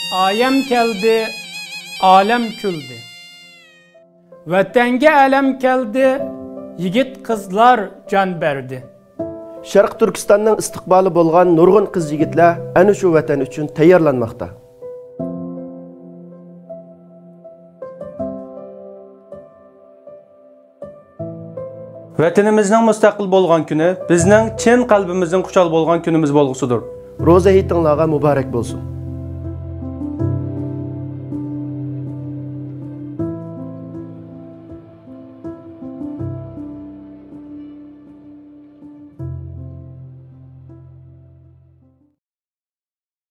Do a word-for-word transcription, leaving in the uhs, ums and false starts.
ئايەم كەلدى، ئالەم كۈلدى. ۋەتەنگە ئەلەم كەلدى، يىگىت قىزلار جان بەردى. شەرقىي تۈركىستاننىڭ ئىستىقبالى بولغان نۇرغۇن قىز-يىگىتلەر ئەنە شۇ ۋەتەن ئۈچۈن تەييارلانماقتا. ۋەتىنىمىزنىڭ مۇستەقىل بولغان كۈنى بىزنىڭ چىن قەلبىمىزنىڭ خۇشال بولغان كۈنىمىز بولغۇسىدۇر. روزا ھېيتىڭلارغا مۇبارەك بولسۇن!